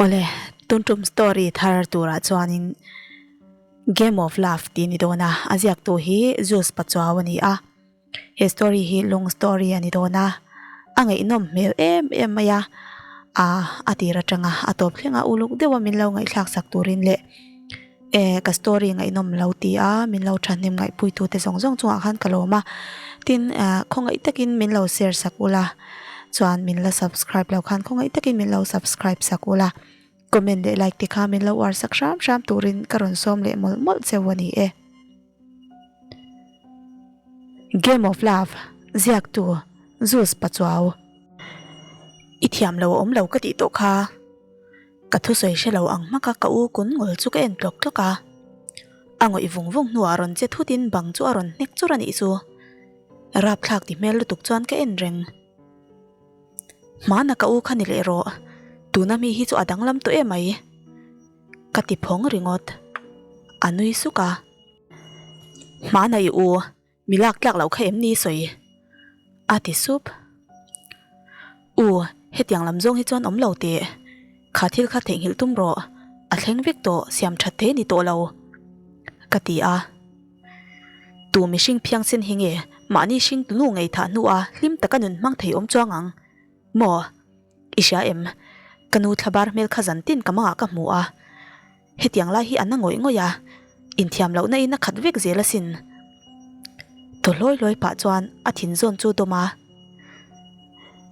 Awle, tun tum story thar turah chuanin Game of Love tih a ni dawn a, a ziaktu hi Zeus Pachuau a ni a. He story hi long story a ni dawn a, a ngaihnawm hmel em em mai a, aa a tir atanga a tawp thleng a uluk deuh a min lo ngaihthlak sak turin leh eh ka story ngaihnawm lo ti a min lo thahnem ngaihpui tu te zawng zawng chungah khan ka lawm a, tin eh khawngaih takin min lo share sak ula chuan min la subscribe lo khan khawngaih takin min lo subscribe sak ula comment leh like te kha min lo uar sak hram hram turin ka rawn sawm leh mawlh mawlh cheu a ni e. Game of Love, Ziaktu, Zeus Pachuau. I thiam lo a awm lo ka tih tawh kha. Ka thusawi hre lo ang hmaka ka u kun ngul chu ka en tlawk tlawk a. A ngawih vung vung hnuah rawn che thutin bang chu a rawn hnek chur a nih chu. Rapthlak ti hmel lutuk chuan ka en reng. Hmana ka u kha ni leh rawh, tuna mi hi chu a danglam tawh emai. Ka ti phawng ringawt. A nui suk a. Hmana i u, mi lak tlak loh kha em ni sawi? A ti sup. U, hetiang lam zawng hi chuan awm lo teh. Kha thil kha theihnghilh tum rawh, a thleng vek tawh, siam that thei ni tawh lo. Ka ti a. Tu mihring phiangsen hi nge mahni hring tunu ngei thah hnua hlim taka nun hmang thei awm chuang ang? Maw? I hria em? Ka nu thlabar hmel kha zan tin ka mangah ka hmu a. Hetiang lai hi a na ngawih ngawih a, inthiam lohna in a khat vek zel asin. Thaw hlawi hlawi pah chuan a thin zawn chu dawm a.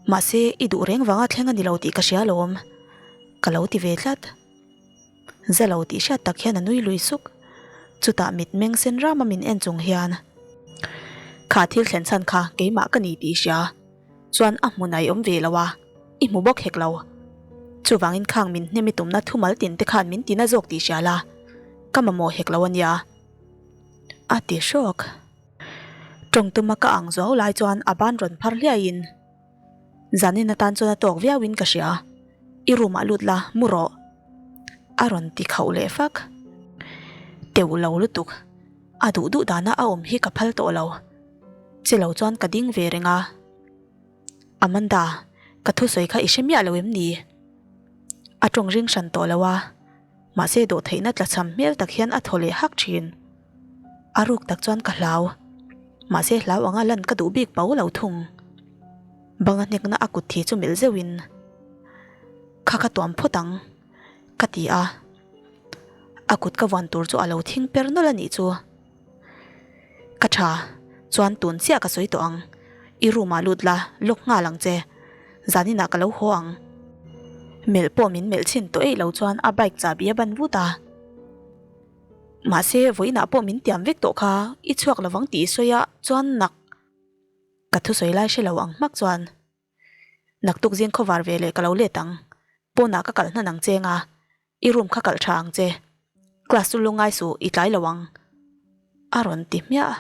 Mahse, i duh reng vanga thleng a ni lo tih ka hria alawm, ka lo ti ve tlat. Za lo tih hriat tak hian a nui lui suk. Chutah mit meng sen rama min en chung hian, Kha thil thlen chhan kha keimah ka ni tih i hria. Chuan a hmun a i awm ve lo a, i hmu bawk hek lo. Chuvangin khang min hnem i tumna thumal tin te khan min tina zawk tih hria la, ka mamawh hek lo a nia. A ti hrawk. Tawng tuma ka ang zuau lai chuan a ban rawn phar hliaiin, Zanin atan chuan a tawk viauin ka hria, i room ah lut la, mu rawh. A rawn ti khauh leh fak. Teuh lo lutuk, a duh duh dana a awm hi ka phal tawh lo. Che lo chuan ka ding ve reng a. Amanda, ka thusawi kha i hre miah lo em ni? A tawng ring hran tawh lo a, mahse dawhtheihna tlachham hmel tak hian a thaw leh hak thin. A ruk tak chuan ka hlau, mahse hlau anga lan ka duh bik pau lo thung. Banga hnekna a kut thi chu melh zeuhin, Kha ka tuam phawt ang, ka ti a. A kut ka vuan tur chu a lo thing per nawlh a nih chu. Ka tha, chuan tun chiah ka sawi tawh ang. I room ah lut la, lock nghal ang che. Zaninah ka lo haw ang. Melh pawh min melh chhin tawh eih lo chuan a bike chahbi a ban vut a. Mahse, vawiinah pawh min tiam vek tawh kha, i chhuak lovang tih i sawi a, chuan nak. Ka thusawi lai hre lo ang hmak chuan. Naktuk zing khawvar ve leh ka lo let ang. Pawnah ka kalh hnan ang che nga. I room kha kalh tha ang che. Class chu lungngai suh, i tlai lo ang. A rawn ti hmiah.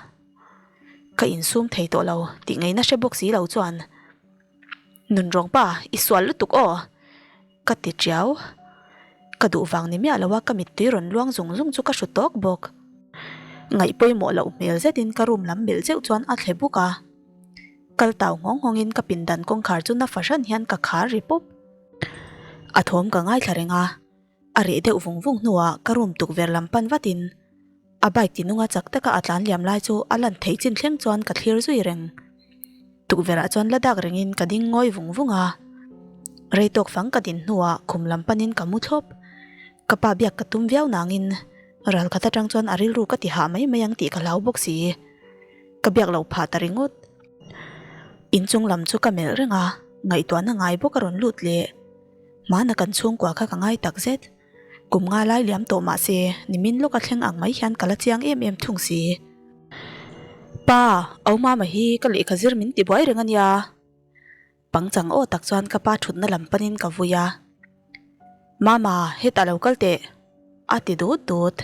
Ka insum thei tawh lo tih ngaihna hre bawk si lo chuan, Nunrawng pa, i sual lutuk aw! Ka ti tiau. Ka duh vang ni miah lo a ka mittui rawn luang zung zung chu ka hru tawk bawk. Ngaih pawimawh loh hmel zetin ka room lam melh zeuh chuan a thle buk a. Kal tau nghawng nghawngin ka pindan kawngkhar chu na fahran hian ka khar ri pawp. A thawm ka ngaithla reng a, a reh deuh vung vung hnuah ka room tukverh lam pan vatin a bike tinunga chak taka a tlan liam lai chu a lan theih chin thleng chuan ka thlir zui reng. Tukverhah chuan la dak rengin ka ding ngawi vung vung a, rei tawk fang ka din hnuah khum lam panin ka mu thlawp. Ka pa biak ka tum viau nangin ral khat atang chuan a rilru ka ti hah mai mai ang tih ka hlau bawk si. Ka biak loh phah ta ringawt. Inchung lam chu ka melh reng a, ngaihtuahna ngai bawk a rawn lut leh. Hmana kan chhungkua kha ka ngai tak zet. Kum nga lai liam tawh mah se, nimin lawka thleng ang mai hian ka la chiang em em thung si. Pa, au mama hi ka lehkha zir min ti buai reng a nia. Pangchang aw tak chuan ka pa thutna lam panin ka vui a. Mama, hetah lo kal teh, a ti dut dut.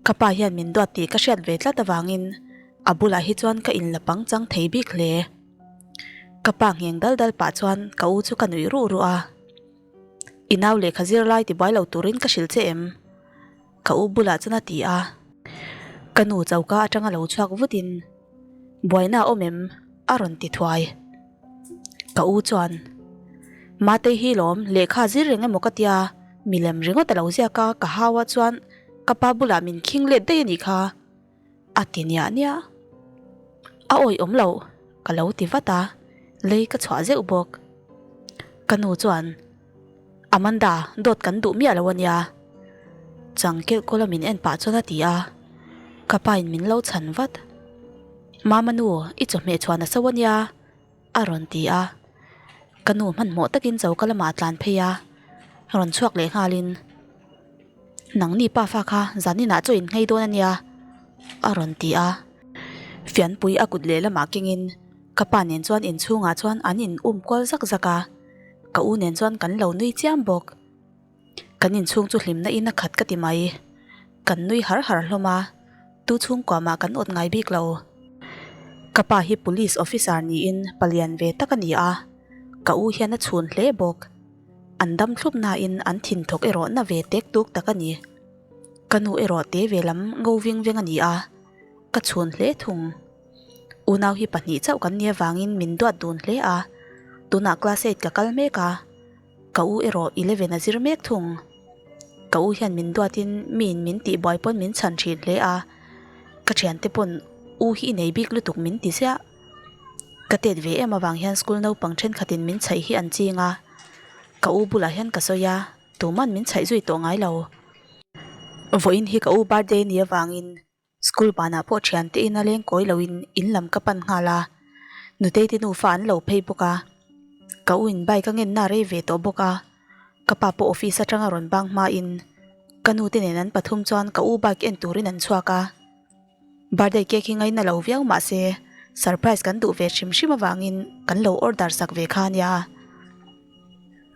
Ka pa hian min duat tih ka hriat ve tlat avangin a bulah hi chuan ka inla pangchang thei bik hle. Ka pa ngheng dal dal pah chuan ka u chu ka nuih ruh ruh a. I nau lehkha zir lai tibuai lo turin ka hrilh che em? Ka u bulah chuan a ti a. Ka nu choka atanga lo chhuak vutin, Buaina a awm em? a rawn ti thuai. Ka u chuan, Matei hi lawm, lehkha zir reng emaw ka tia. Milem ringawt a lo ziak a, ka hau a chuan ka pa bulah min khing let daih a nih kha, a ti niah niah. A awih awm loh, ka lo ti vat a, lei ka chhuah zeuh bawk. Ka nu chuan, Amanda, dawt kan duh miah lo a nia. Chang kelh kawla min en pah chuan a ti a, ka pa in min lo chhan vat. Mama nu, i chawhmeh chhuan a so a nia. A rawn ti a, ka nu hmanhmawh takin choka lamah a tlan phei a, rawn chhuak leh nghalin, Nangni pa fa kha zaninah chaw in nghei dawn a nia, a rawn ti a. Fianpui a kut lehlamah kengin ka pa nen chuan inchhungah chuan an in um kual zak zak a, ka u nen chuan kan lo nui chiam bawk. Kan inchhung chu hlimna in a khat ka ti mai. Kan nui har har hlawm a, tu chhungkua mah kan awt ngai bik lo. Ka pa hi police officer niin palian ve tak a ni a, ka u hian a chhun hle bawk. An dam thlup nain an thin thawk erawh na ve tek tuk tak a ni. Ka nu erawh te ve lam ngo ving veng a ni a, ka chhun hle thung. Unau hi pahnih chauh kan nih avangin min duat dun hle a, tunah class eight ka kal mek a. Ka u erawh 11 a zir mek thung. Ka u hian min duatin miin min tih buai pawn min chhan thin hle a, ka thiante pawn u hi i nei bik lutuk min ti ziah. Ka tet ve em avang hian school naupang thenkhatin min chhaih hi an ching a, ka u bulah hian ka sawi a, tuman min chhaih zui tawh ngai lo. Vawiin hi ka u birthday ni avangin School banah pawh thiante in a leng kawi loin in lam ka pan nghal a, Nutei te nufa an lo phei bawk a, ka u in bike a ngenna rei ve tawh bawk a, ka pa pawh office atanga rawn bang hmain ka nu te nen an pathum chuan ka u bike en turin an chhuak a, birthday cake hi ngaina lo viau mah se surprise kan duh ve hrim hrim avangin kan lo order sak ve kha ania.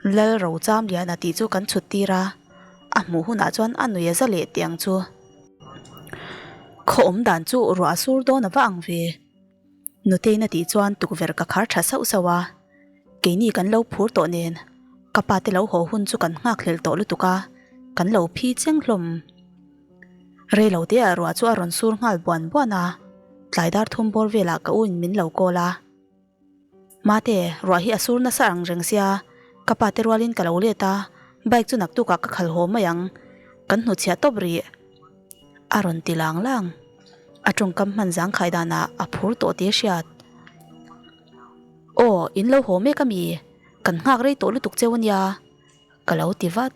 Lal Rochamliana tih chu kan chhut tir a, a hmuh hunah chuan a nui a za leh teh ang chu. Khaw awm dan chu ruah a sur dawn a va ang ve. Nutein a tih chuan tukverh ka khar tha sauh sauh a, keini kan lo phur tawh nen ka pa te lo haw hun chu kan nghakhlel tawh lutuk a, kan lo phi cheng hlawm. Reilo te ah ruah chu a rawn sur nghal buan buan a, tlai dar thum bawr velah ka u in min lo call a. Mate, ruah hi a sur nasa ang reng sia, ka pa te rualin ka lo let a, bike chu naktukah ka khal haw mai ang, kan hnuchhiah tawp rih. A rawn ti lang lang. A tawngkam hman zangkhai danah a phur tawh tih a hriat. Aw, in lo haw mek ami? Kan nghak rei tawh lutuk cheu ania, ka lo ti vat.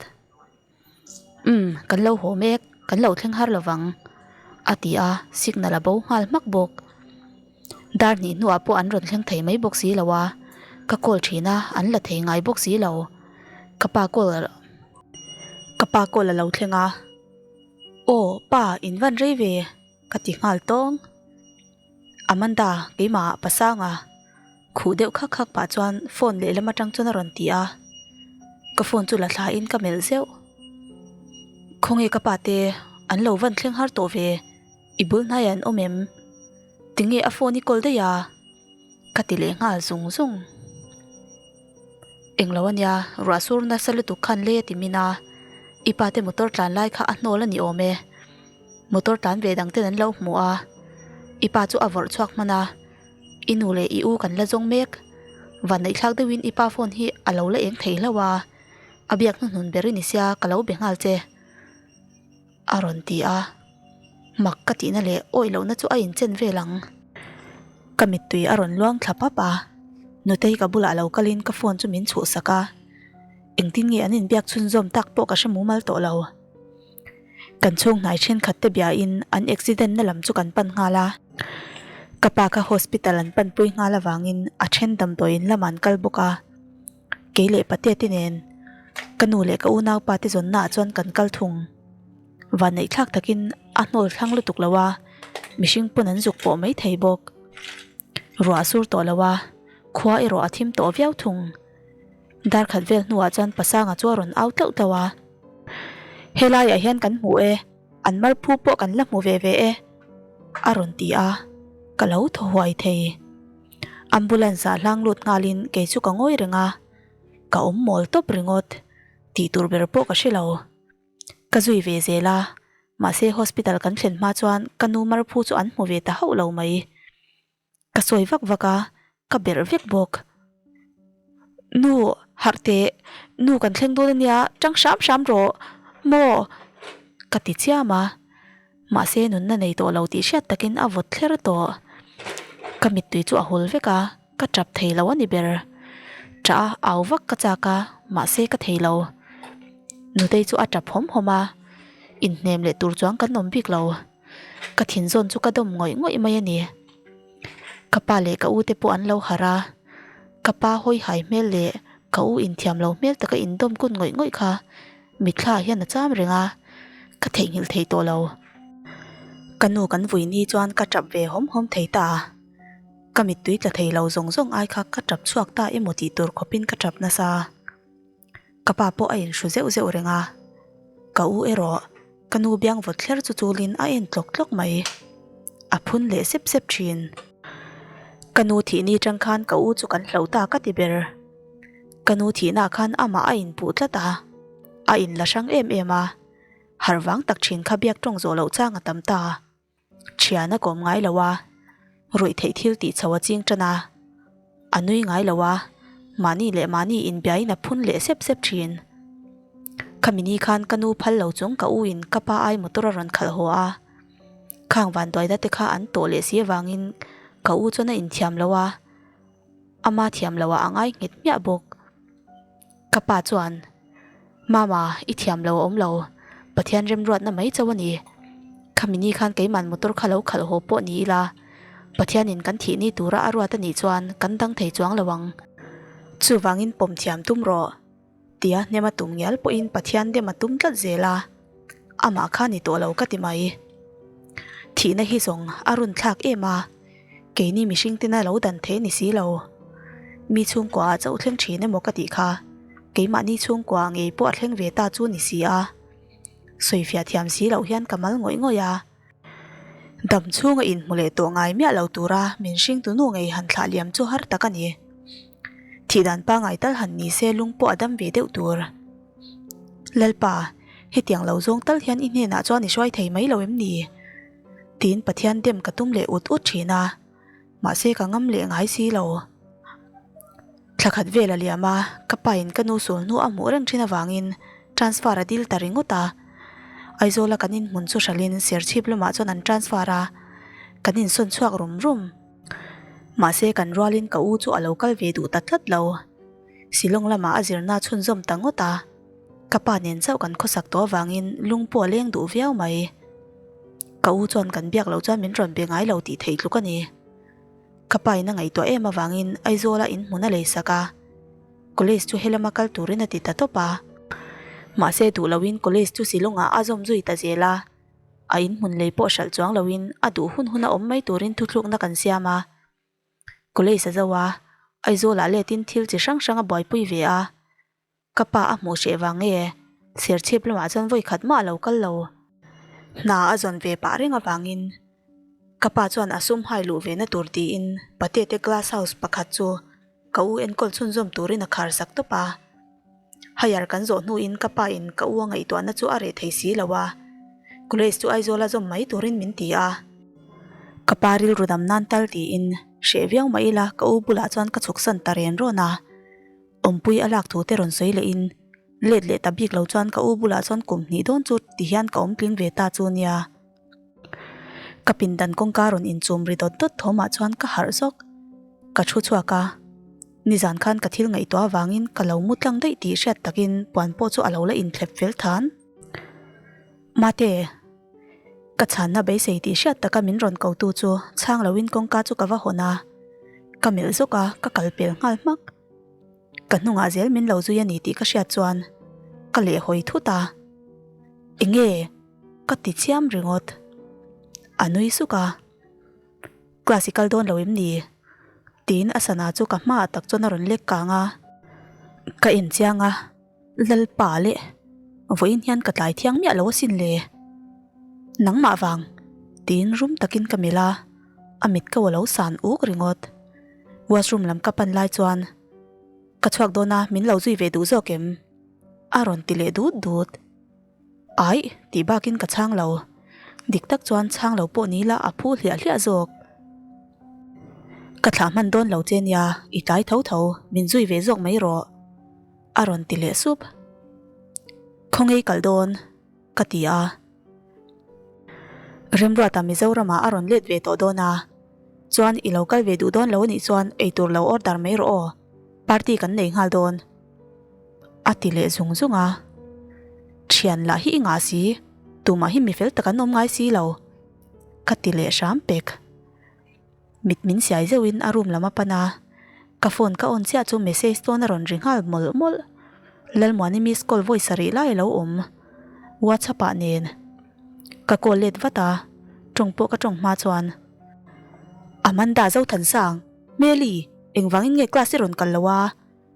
Umm, kan lo haw mek, kan lo thleng har lovang, a ti a, signal a bo nghal hmak bawk. Dar hnih hnuah pawh an rawn thleng thei mai bawk si lo a, ka call thin a, an la thei ngai bawk si lo. Ka pa call ka pa call a lo thleng a, Aw, pa, in van rei ve, ka ti nghal tawng. Amanda, keimah Pasanga khuh deuh khak khak pah chuan phone lehlam atang chuan a rawn ti a, ka phone chu la thla in ka melh zeuh. Khawnge ka pa te an lo van thleng har tawh ve, i bul hnaiah an awm em? Tinge a phone i kawl daih a? Ka ti leh nghal zung zung. Englo ania, ruah sur nasa lutuk khan lei a ti min a, i pa te motor tlan lai kha a hnawl a ni awm e. Motor tlan ve dang ten an lo hmu a, i pa chu a vawrh chhuak hman a, i nu leh i u kan la zawng mek. Vanneihthlak deuhin i pa phone hi a lo la eng thei hlauh a, a biak hnuhnun ber i ni sia ka lo be nghal che a rawn ti a, mak ka tihna leh awih lohna chu a inchen vel ang. Ka mittui a rawn luang thla pap a, nutei ka bulah lo kalin ka phone chu min chhuhsak a, engtin nge an inbiak chhunzawm tak pawh ka hre mumal tawh lo. Kan chhung hnai thenkhat te biain an accident na lam chu kan pan nghal a, ka pa kha hospital an panpui nghal avangin a then damdawiin lamah an kal bawk a, kei leh patea te nen ka nu leh ka unaupa te zawnna ah chuan kan kal thung. Vanneih thlak takin a hnawl thlang lutuk lo a, mihring pawn an zuk pawh mai thei bawk. Ruah a sur tawh lo a, khua erawh a thim tawh viau thung. Dar khat vel hnuah chuan Pasanga chu a rawn au tlauh tlauh a. Helaiah hian kan hmu e, an mar phu pawh kan la hmu ve ve e, a rawn ti a, ka lo thaw huai thei. Ambulance ah hlang lut nghalin kei chu ka ngawi reng a, ka awm mawl tawp ringawt, tih tur ber pawh ka hre lo. Ka zui ve zel a, mahse hospital kan thlen hma chuan ka nu mar phu chu an hmu ve ta hauh lo mai. Ka sawi vak vak a, ka berh vek bawk. Nu! Harh teh, nu kan thleng dawn ania, tang hram hram rawh, maw? Ka ti chiam a, mahse nunna nei tawh lo tih hriat takin a vawt thler tawh. Ka mittui chu a hul vek a, ka tap thei lo a ni ber. Ṭah a au vak ka chak a, mahse ka thei lo. Nutei chu a tap hawm hawm a, inhnem leh tur chuang kan awm bik lo. Ka thinzawn chu ka dawm ngawih ngawih mai a ni. Ka pa leh ka u te pawh an lo harh a, ka pa hawi hai hmel leh ka u inthiam lo hmel taka indawm kun ngawih ngawih kha mitthla ah hian a cham reng a, ka theihnghilh thei tawh lo. Ka nu kan vui ni chuan ka tap ve hawm hawm thei ta a, ka mittui tla thei lo zawng zawng ai kha ka tap chhuak ta emaw tih tur khawpin ka tap nasa. Ka pa pawh a inhru zeuh zeuh reng a, ka u erawh ka nu biang vawt thler chu chulin a en tlawk tlawk mai. A phun leh sep sep thin. Ka nu thih ni tang khan ka u chu kan hloh ta ka ti ber. Ka nu thihna khan amah a inpuh tlat a, a inla hrang em em a, harh vang tak thin kha biak tawng zawh loh chang a tam ta. Thian a kawm ngai lo a, ruih theih thil tih chho a ching tan a, a nui ngai lo a, mahni leh mahni inbiain a phun leh sep sep thin. Khami ni khan ka nu phal lo chung ka u in ka pa ai motor a rawn khalh haw a, khang vanduaina te kha an tawh leh si avangin ka u chuan a inthiam lo a, ama thiam loh ah a ngai nghet hmiah bawk. Ka pa chuan, Mama, i thiam lo a awm lo, Pathian remruatna mai chauh a ni. Khami ni khan keiman motor kha lo khalh haw pawh ni ila, Pathianin kan thih ni tura a ruat a nih chuan kan dang thei chuang lo ang. Chuvangin pawm thiam tum rawh. Tia hnem a tum ngial pawhin Pathian dem a tum tlat zel a, amah kha ni tawh lo ka ti mai. Thihna hi zawng a run thlak em a, keini mihring tena lo dan thei ni si lo. Mi chhungkua ah chauh thleng thin emaw ka tih kha, keimahni chhungkua ngei pawh a thleng ve ta chu ni si a. Sawifiah thiam si loh hian ka mal ngawih ngawih a. Dam chhunga inhmu leh tawh ngai miah lo tura min hringtu nu ngei han thlah liam chu har tak a ni. Thih dan pangai tal han ni se lung pawh a dam ve deuh tur. Lalpa, hetiang lo zawng tal hian i hnenah chuan i hruai thei mai lo em ni? Tiin Pathian dem ka tum leh ut ut thin a, mahse ka ngam leh ngai si lo. Thla khat vel a liam a, ka pain ka nu sul hnu a hmuh reng thin avangin transfer a dil ta ringawt a. Aizawla kan inhmun chu hralhin Serchhip lamah chuan an transfer a, kan insawn chhuak rum rum. Mahse kan rualin ka u chu a lo kal ve duh ta tlat lo. Shillong lamah a zirna chhunzawm ta ngawt a, ka pa nen chauh kan khawsak tawh avangin lung pawh a leng duh viau mai. Ka u chuan kan biak loh chuan min rawn be ngai lo tih theih tluk a ni. Ka pa in a ngaihtuah em avangin Aizawla in hmun a lei sak a, college chu helama kal turin a ti ta tawp a. Mahse duh loin college chu Shillong-ah a zawm zui ta zel a, a in hmun lei pawh hralh chuang loin a duh hun hun a awm mai turin thuthlukna kan siam a. College a zo a, Aizawlah letin thil chi hrang hrang a buaipui ve a. Ka pa a hmuh hreh vang nge? Serchhip lamah chuan vawi khat mah a lo kal lo. Hna a zawn ve pah reng avangin ka pa chuan a sum hai luh ve na tur tiin Patete glass house pakhat chu ka u enkawl chhunzawm turin a khar sak tawp a. Hire kan zawh hnuin ka pa in ka u a ngaihtuahna chu a reh thei si lo a, college chu Aizawl a zawm mai turin min ti a. Ka pa rilru dam nan tal tiin hreh viau mah ila ka u bulah chuan ka chhuksan ta ren rawn a. Awmpui a lak thu te rawn sawi leh in let leh ta bik lo chuan ka u bulah chuan kum hnih dawn chu ti hian ka awm tling ve ta chu nia. Ka pindan kawngka rawn inchum ri dawt dawt thawmah chuan ka harh zawk. Ka thu chhuak a, nizan khan ka thil ngaihtuah avangin ka lo mu tlang daih tih hriat takin puan pawh chu a lo la inthlep fel than. Mate. Ka chhanna beisei tih hriat taka min rawn ko tu chu chhang loin kawngka chu ka va hawn a, ka melh zawk a, ka kal pel nghal hmak. Ka hnungah zel min lo zui a ni tih ka hriat chuan ka lehhawi thut a, Enge? ka ti chiam ringawt. A nui suk a, Class i kal dawn lo em ni? tiin a sana chu ka hmaah tak chuan a rawn lek kang a, ka en chiang a, Lalpa leh vawiin hian ka tlai thiang miah lo asin le. Nangmah vang? tiin rum takin ka melh a, a mit ko a lo san uk ringawt. Washroom lam ka pan lai chuan ka chhuak dawn a min lo zui ve duh zawk em? A rawn ti leh dut dut. Aih tih bakin ka chhang lo. Dik tak chuan chhang lo pawh ni la a phu hliah hliah zawk. Ka thlah hman dawn lo che nia i tlai tho tho min zui ve zawk mai rawh. A rawn ti leh sup. Khawnge i kal dawn? Ka ti a. Remruata Mizoramah a rawn let ve tawh dawn a, chuan i lo kal ve duh dawn lo anih chuan eitur lo order mai rawh aw, party kan nei nghal dawn. A ti leh zung zung a. Thian lah hi i ngah si, tumah hi mi fel tak an awm ngai si lo. Ka ti leh hram pek. Mit min siai zeuhin a room lam a pan a, ka phone ka on chiah chu message tawn a rawn ri nghal mawlh mawlh. Lalmuani miss call vawi sarih lai a lo awm. WhatsApp ah nen. Ka call let vat a, tawng pawh ka tawng hma chuan. Amanda Zothansang, Hmeli, engvangin nge class i rawn kal lo a?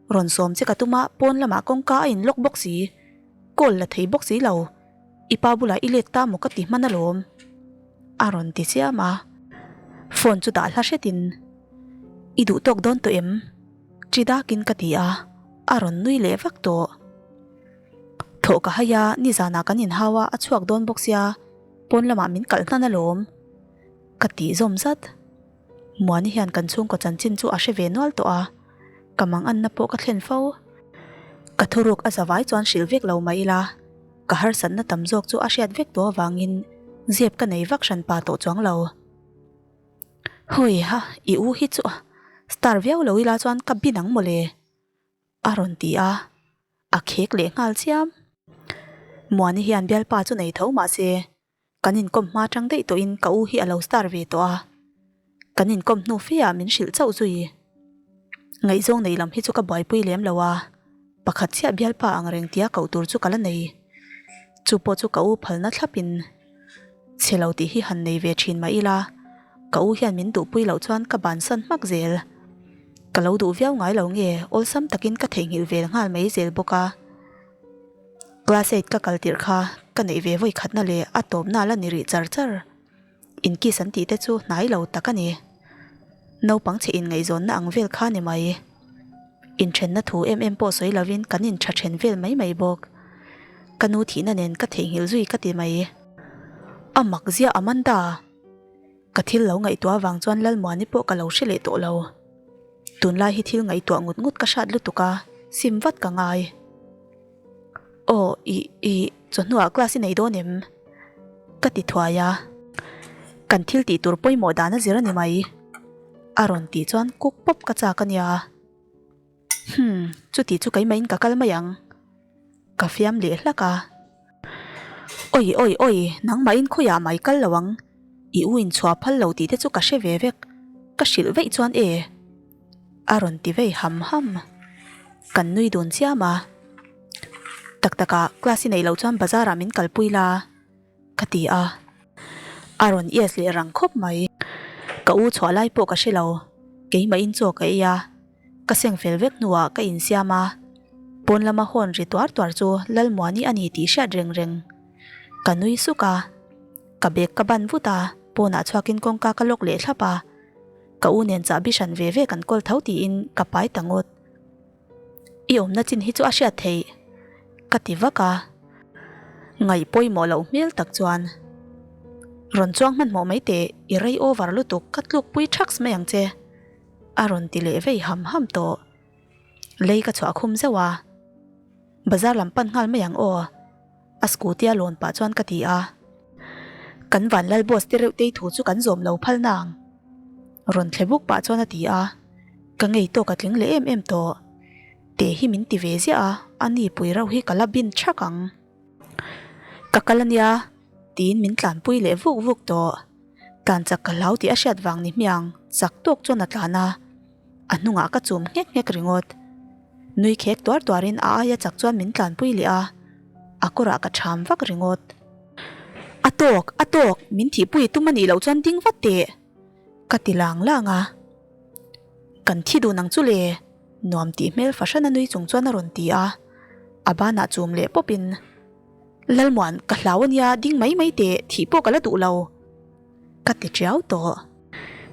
Rawn sawm che ka tum a, pawn lamah kawngka a in lock bawk si. Call la thei bawk si lo. I pa bulah i let ta maw ka ti hman alawm. A rawn ti chiam a. Phone chu dah hla hretin, I duh tawk dawn tawh em? Ṭi dakin ka ti a, a rawn nui leh vak tawh. Thawh ka hai a, nizanah kan inhau a, a chhuak dawn bawk sia, pawn lamah min kalh hnan alawm. Ka tih zawm zat. Muani hian kan chhungkaw chanchin chu a hre ve nual tawh a, ka manganna pawh ka thlen fo. Ka thuruk a zavai chuan hrilh vek lo mah ila, ka harsatna tam zawk chu a hriat vek tawh avangin zep ka nei vak hran pa tawh chuang lo. Hawi ha, i u hi chu star viau lo ila chuan ka bin ang mawle, a rawn ti a, a khek leh nghal chiam. Muani hian bialpa chu nei tho mahse, Kan inkawm hma tang daih tawhin ka u hi a lo star ve tawh a, kan inkawm hnu fe ah min hrilh chauh zui. Ngaihzawng nei lam hi chu ka buaipui lem lo a, pakhat chiah bialpa ang reng tia koh tur chu ka la nei. Chu pawh chu ka u phalna thlapin chhe lo tih hi han nei ve thin mah ila, ka u hian min duhpui loh chuan ka bansan hmak zel. Ka lo duh viau ngai lo nge awlsam takin ka theihnghilh vel nghal mai zel bawk a. Class eight ka kal tirh kha ka neih ve vawi khatna leh a tawpna la ni rih char char. Inkiss an tih te chu hnai lo tak a ni. Naupang chhe inngaihzawnna ang vel kha ni mai. Inthenna thu em em pawh sawi lovin kan intha then vel mai mai bawk. Ka nu thihna nen ka theihnghilh zui ka ti mai. A mak ziah Amanda. Ka thil lo ngaihtuah avang chuan Lalmuani pawh ka lo hre leh tawh lo. Tunlai hi thil ngaihtuah ngut ngut ka hrat lutuk a, sim vat ka ngai. Aw, i, i, chawhnuah class i nei dawn em? Ka ti thuai a. Kan thil tih tur pawimawh dan a zir a ni mai. A rawn tih chuan kuk pawp ka chak a nia. Hmm, chuti chu keimahin ka kal mai ang. Ka fiam leh hlak a. Oi oi oi, nangmahin khawiah mai kal lo ang. I u in chhuah phal lo tih te chu ka hre ve vek. Ka hrilh veih chuan e. A rawn ti vei ham ham. Kan nui dun chiam a. Tak takah class i neih loh chuan bazar ah min kalpui la. Ka ti a. A rawn yes leh rang khawp mai. Ka u chhuah lai pawh ka hre lo. Keimahin chaw ka ei a. Ka seng fel vek hnuah ka insiam a, pawn lama hawn ri tuar tuar chu Lalmuani a ni tih hriat reng reng. Ka nui suk a, ka bag ka ban vut a, pawnah chhuakin kawngka ka lawk leh thlap a, ka u nen chahbi hran ve ve kan kawl tho tiin ka pai ta ngawt. I awmna chin hi chu a hriat theih, ka ti vak a. Ngaih pawimawh loh hmel tak chuan, Rawn chuang hmanhmawh mai teh, i rei over lutuk, ka tlukpui thaks mai ang che. A rawn ti leh vei ham ham tawh. Lei ka chhuah khum zeuh a. Bazar lam pan nghal mai ang aw. A scooty a lawn pah chuan ka ti a. Kan Vanlal boss te reuh tei thu chu kan zawm lo phal nang. Rawn thle buk pah chuan a ti a. Ka ngei tawk a tling leh em em tawh. Te hi min ti ve ziah a, a ni pui reuh hi ka la bin thak ang. Ka kal ania, tiin min tlanpui leh vuk vuk tawh. Tlan chak ka hlau tih a hriat vang ni hmiang chak tawk chuan a tlan a, a hnungah ka chum nghek nghek ringawt. Nui khek tuar tuarin a aia chak chuan min tlanpui leh a, a kawrah ka ṭham vak ringawt. A tawk, a tawk, min thihpui tum a nih loh chuan ding vat teh! Ka ti lang lang a. Kan thi dun ang chu le, nuam tih hmel fahran a nui chung chuan a rawn ti a, a banah chum leh pawpin. Lalmuan, ka hlau ania, ding mai mai teh, thih pawh ka la duh lo. Ka ti tiau tawh.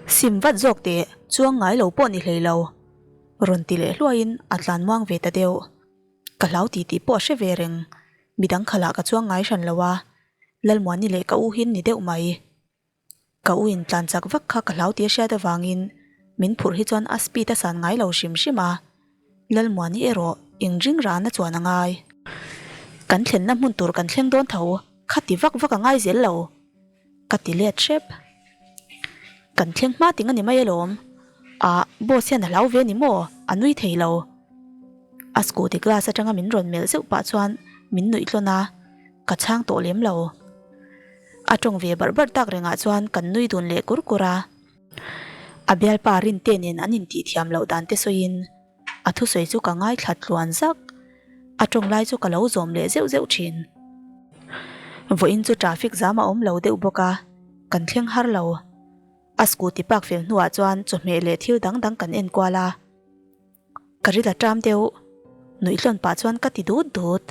Sim vat zawk teh, chuang ngai lo pawh ni hlei lo. Rawn ti leh hluaiin a tlan muang ve ta deuh. Ka hlau ti tih pawh a hre ve reng. Midang khalah ka chuang ngai hran lo a, Lalmuani leh ka u hin ni deuh mai. Ka u in tlan chak vak kha ka hlau tih a hriat avangin min phurh hi chuan a speed a san ngai lo hrim hrim a, Lalmuani erawh. Inring rana chuan a ngai. Kan thlenna hmun tur kan thleng dawn tho, kha ti vak vak a ngai zel lo. Ka ti let hrep. Kan thleng hma ting a ni mai alawm. Ah, boss hian a hlau ve ni maw? A nui thei lo. A scooty glass atanga min rawn melh zeuh pah chuan min nuih tlawn a, ka chhang tawh lem lo. A tawng ve barh barh tak rengah chuan kan nui dun leh kur kur a. A bialpa Rinte nen an intih thiam loh dan te sawiin A thusawi chu ka ngaithla tluan zak. A tawng lai chu ka lo zawm leh zeuh zeuh thin. Vawiin chu traffic zam a awm lo deuh bawk a, kan thleng har lo. A scooty park fel hnuah chuan chawhmeh leh thil dang dang kan en kual a. Ka ril a ṭam deuh, nuihlawn pah chuan ka ti dut dut.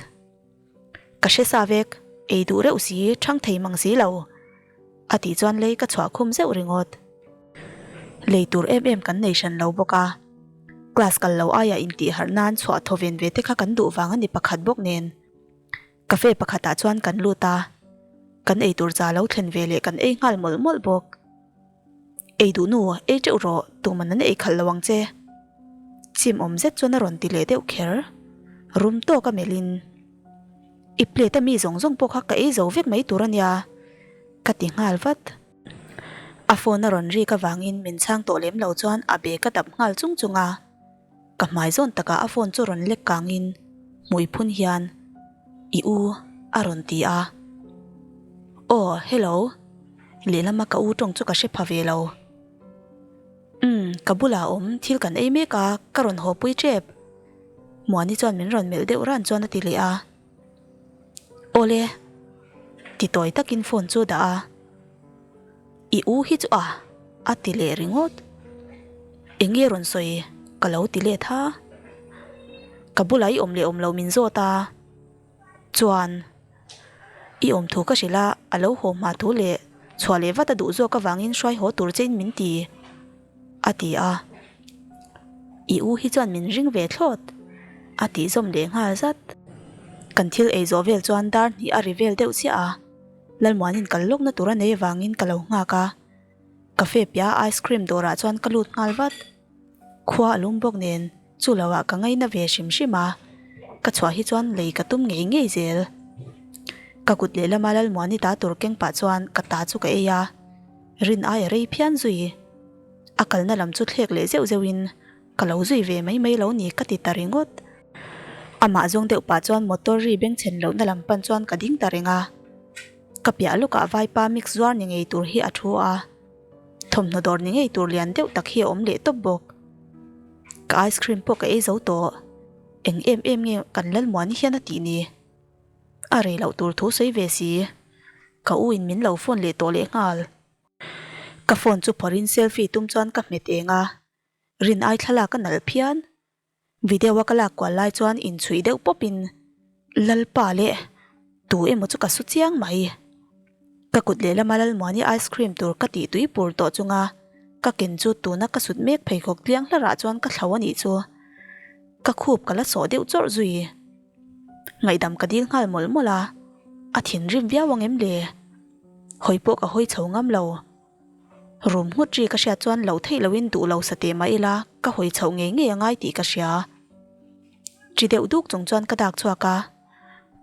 Ka hre sa vek, ei duh reuh si, ṭhang thei mang si lo. A tih chuan lei ka chhuah khum zeuh ringawt. Lei tur em em kan nei hran lo bawk a, class kal lo aia intih harh nan chhuah thaw ven ve te kha kan duh vang a ni pakhat bawk nen. Cafe pakhatah chuan kan lut a, kan ei tur cha lo thlen ve leh kan ei nghal mawlh mawlh bawk. Ei duh nu, ei teuh rawh, tuman an ei khalh lo ang che. Chim awm zet chuan a rawn ti leh deuh kher. Rum tawk a melhin. I plate a mi zawng zawng pawh kha ka ei zo vek mai tur a nia, ka ti nghal vat. A phone a rawn rik avangin min chhang tawh lem lo chuan a bag a dap nghal chung chung a. Ka hmai zawn takah a phone chu rawn lek kangin hmui phun hian, I u, a rawn ti a. Aw, hello. Lehlama ka u tawng chu ka hre pha ve lo. Umm, ka bulah awm, thil kan ei mek a, ka rawn haw pui tep. Muani chuan min rawn melh deuh ran chuan a ti leh a. Awle, ti tawi takin phone chu dah a. I u hi chu a, a ti leh ringawt. Eng nge rawn sawi ka lo ti let ha. Ka bulah i awm leh awm lo min zawt a. Chuan, i awm thu ka hrilh a, a lo haw hma thu leh chhuah leh vat a duh zawk avangin hruai haw tur chein min ti. A ti a, I u hi chuan min ring ve thlawt, a tih zawm leh nghal zat. Kan thil ei zawh vel chuan dar hnih a ri vel deuh chiah a, Lalmuanin kal lawkna tur a nei avangin ka lo nghak a. Cafe piah a ice cream dawrah chuan ka lut nghal vat. Khua a lum bawk nen chu loah ka ngaina ve hrim hrim a, ka chhuah hi chuan lei ka tum ngei ngei zel. Ka kut lehlama Lalmuani ta tur keng pah chuan ka ta chu ka ei a. Rin aia rei phian zui. A kalna lam chu thlek leh zeuh zeuhin ka lo zui ve mai mai lo ni ka ti ta ringawt. Amah zawng deuh pah chuan motor ri bengchhen lohna lam pan chuan ka ding ta reng a. Ka piah lawkah vaipa mix zuar ni ngei tur hi a thu a. Thawmhnaw dawr ni ngei tur lian deuh tak hi a awm leh tawp bawk. Ka ice cream pawh ka ei zo tawh. Eng em em nge kan Lalmuani hian a tih ni? A rei loh tur thu sawi ve si. Ka u in min lo phone leh tawh leh nghal. Ka phone chu phawrhin selfie tum chuan ka hmet eng a, rin ai thlalak a nalh phian. Video a ka lak kual lai chuan inchhuih deuh pawpin Lalpa leh tu emaw chu ka su chiang mai. Ka kut lehlama Lalmuani ice cream tur ka tih tui pur tawh chunga ka ken chu tuna ka sut mek pheikhawk tliang hlarah chuan ka thlo a nih chu. Ka khup ka la sawh deuh chawrh zui. Ngaihdam ka dil nghal mawlh mawlh a, a thinrim viau ang em le? Hawi pawh ka hawi chho ngam lo. Rum nghut ri ka hriat chuan loh theih loin duh lo sa teh mah ila ka hawi chhoh ngei ngei a ngai tih ka hria. Ṭi deuh duk chung chuan ka dak chhuak a,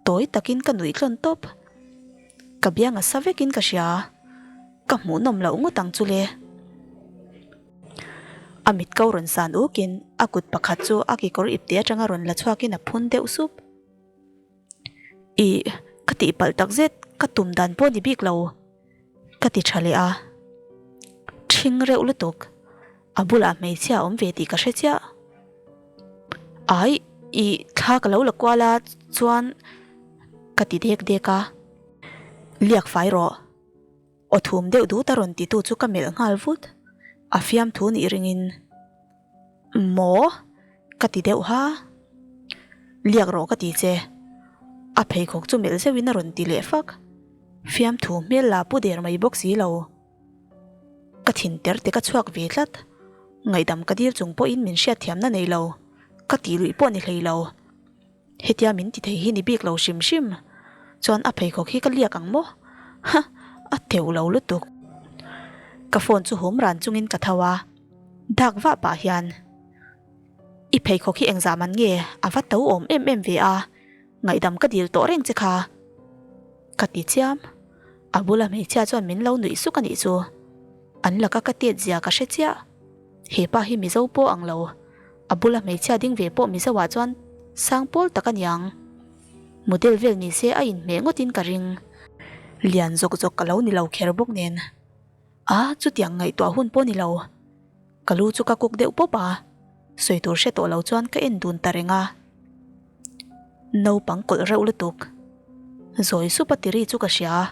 tawi takin ka nuih tlawn tawp. Ka biang a sa vekin ka hria, ka hmuhnawm loh ngawt ang chu le. A mit ko rawn san ukin a kut pakhat chu a kekawr ipte atanga rawn la chhuakin a phun deuh sup. Ih, ka tihpalh tak zet, ka tum dan pawh ni bik lo, ka ti tha leh a. Ṭhing reuh lutuk, a bulah hmeichhia a awm ve tih ka hre chiah. Ai, ih, thla ka lo la kual a, chuan ka ti dek dek a. Liak fai rawh. Aw thum deuh dut a rawn titu chu ka melh nghal vut. A fiamthu nih ringin, Maw? ka ti deuh ha. Liak rawh ka ti che. A pheikhawk chu melh zeuhin a rawn ti leh fak. Fiamthu hmel la pu der mai bawk si lo. Ka thin ter te ka chhuak ve tlat. Ngaihdam ka dil chung pawhin min hriatthiamna nei lo. Ka tih luih pawh ni hlei lo. Hetia min ti thei hi ni bik lo hrim hrim chuan a pheikhawk hi ka liak ang maw? Ha! A teuh lo lutuk. Ka phone chu hum ran chungin ka tho a, dak vah pah hian. I pheikhawk hi engzah man nge a va to awm em em ve a, ngaihdam ka dil tawh reng che kha. Ka ti chiam. A bula hmeichhia chuan min lo nuih suk a nih chu. An laka ka tet zia ka hre chiah. He pa hi Mizo pawh ang lo. A bula hmeichhia ding ve pawh Mizo ah chuan sang pawl tak a niang. Model vel ni se a inhmeh ngawtin ka ring. Lian zawk zawk ka lo ni lo kher bawk nen. A, chutiang ngaihtuah hun pawh ni lo. Ka lu chu ka kuk deuh pawp a, sawi tur hre tawh lo chuan ka en dun ta reng a. Naupang kawlh reuh lutuk. Zawi sup a tiri chu ka hria a.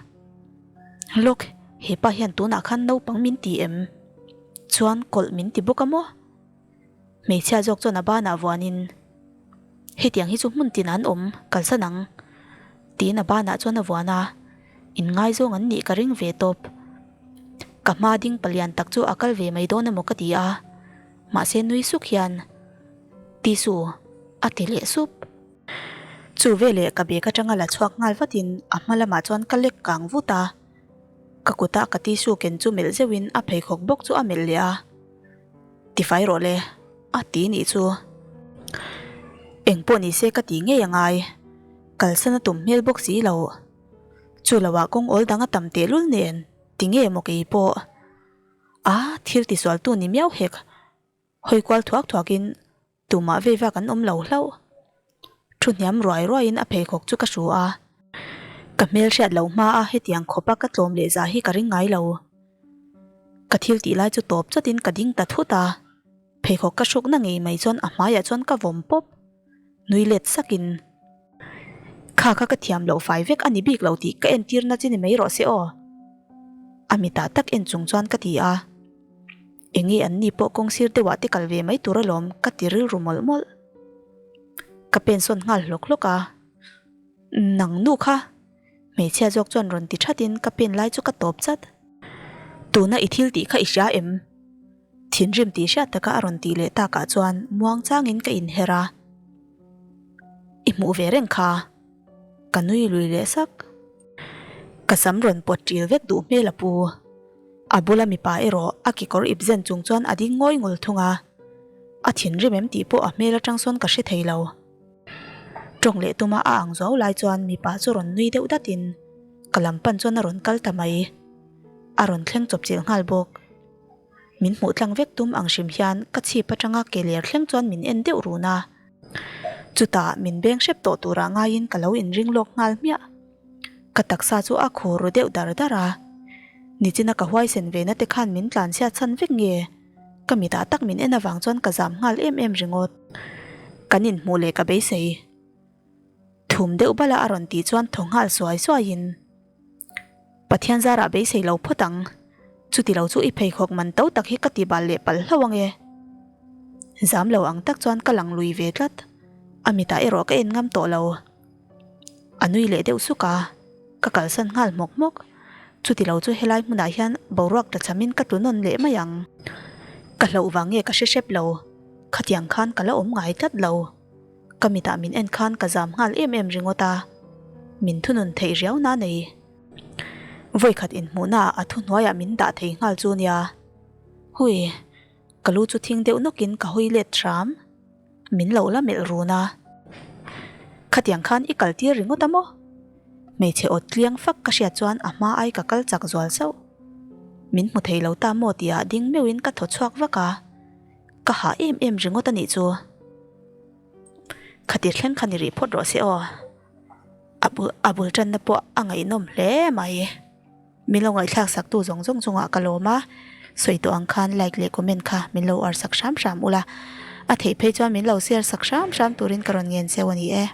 Lawk, hepa hian tunah khan naupang min ti em? Chuan kawlh min ti bawk a maw? Hmeichhia zawk chuan a banah vuanin, Hetiang hi chu hmun tinah an awm, kalsan ang. Tiin a banah chuan a vuan a, inngaizawng an nih ka ring ve tawp. Ka hma ding palian tak chu a kal ve mai dawn emaw ka ti a, mahse nui suk hian, Ti su, a ti leh sup. Chu veleh ka bag atanga la chhuak nghal vatin a hma lamah chuan ka lek kang vut a, ka kuta ka tissue ken chu melh zeuhin a pheikhawk bawk chu a melh leh a. Tifai rawh le, a ti nih chu. Eng pawh ni se ka ti ngei a ngai. Kalsan a tum hmel bawk si lo. Chu loah kawng awl dang a tam tehlul nen ti nge maw kei pawh. A, thil tisualtu ni miau hek. Hawi kual thuak thuakin Tumah vei vak an awm lo hlauh. Thu hniam ruai ruaiin a pheikhawk chu ka hru a. Ka hmel hriat lo hma a hetiang khawpa ka tlawm leh zah hi ka ring ngai lo. Ka thil tih lai chu tawp chawtin ka ding ta thut a. Pheikhawk ka hrukna ngei mai chuan a hmaiah chuan ka vawm pawp. Nui let sakin. Kha kha ka thiam loh fai vek a ni bik lo tih ka entirna chi ni mai rawh se aw. A mitah tak en chung chuan ka ti a. Enge an ni pawh kawng sir deuhah te kal ve mai tur alawm ka ti rilru mawlh mawlh. Ka pen sawn nghal hlawk hlawk a, Nang nu kha! Hmeichhia zawk chuan rawn ti thatin ka pen lai chu ka tawp chat. Tuna i thil tih kha i hria em? Thinrim tih hriat taka a rawn tih leh takah chuan muang changin ka inher a. I hmuh ve reng kha. Ka nui lui leh sak. Ka sam rawn pawt ṭil vek duh hmel a pu. A bula mipa erawh a kekawr ip zen chung chuan a ding ngawi ngul thung a. A thinrim em tih pawh a hmel atang sawn ka hre thei lo. Tawng leh tuma a ang zuau lai chuan mipa chu rawn nui deuh datin ka lam pan chuan a rawn kal ta mai. A rawn thleng chawpchilh nghal bawk. Min hmuh tlang vek tum ang hrim hian ka chhip atanga ke ler thleng chuan min en deuh run a. Chutah min beng hrep tawh turah ngaiin ka lo inring lawk nghal hmiah. Ka taksa chu a khur ru deuh dar dar a. Nichina ka huaisen ve na te khan min tlanchhiat chhan vek nge? Ka mitah tak min en avang chuan ka zam nghal em em ringawt. Kan inhmuh leh ka beisei. Thum deuh bala a rawn tih chuan thaw nghal suai suaiin, Pathian zarah beisei lo phawt ang. Chuti lo chu i pheikhawk man to tak hi ka ti bal leh palh hlauh ange. Zam lo ang tak chuan ka lang lui ve tlat. A mitah erawh ka en ngam tawh lo. A nui leh deuh suk a, ka kalsan nghal hmawk hmawk. Chuti lo chu helai hmunah hian boruak tla chhamin ka tlu nawn leh mai ang. Ka hlauh vang nge ka hre hrep lo, khatiang khan ka la awm ngai tlat lo. Ka mitah min en khan ka zam nghal em em ringawt a, min thunun theih riau na nei. Vawikhat inhmuhnaah a thuhnuaiah min dah thei nghal chu nia. Hui, ka lu chu thing deuh nawkin ka hawi let hram. Min lo la melh run a. Khatiang khan i kal tir ringawt a maw? Hmeichhe awt tliang fak ka hriat chuan a hma ai ka kal chak zual sauh. Min hmu thei lo ta maw tihah ding meuhin ka thaw chhuak vak a. Ka hah em em ringawt a nih chu. Khati thleng kha ni rih phawt rawh se aw. A bul a bul tanna pawh a ngaihnawm hle mai. Min lo ngaihthlak sak tu zawng zawng chungah ka lawm a, sawi tawh ang khan like leh comment kha min lo ar sak hram hram ula, a theih phei chuan min lo share sak hram hram turin ka rawn ngen cheu a ni e.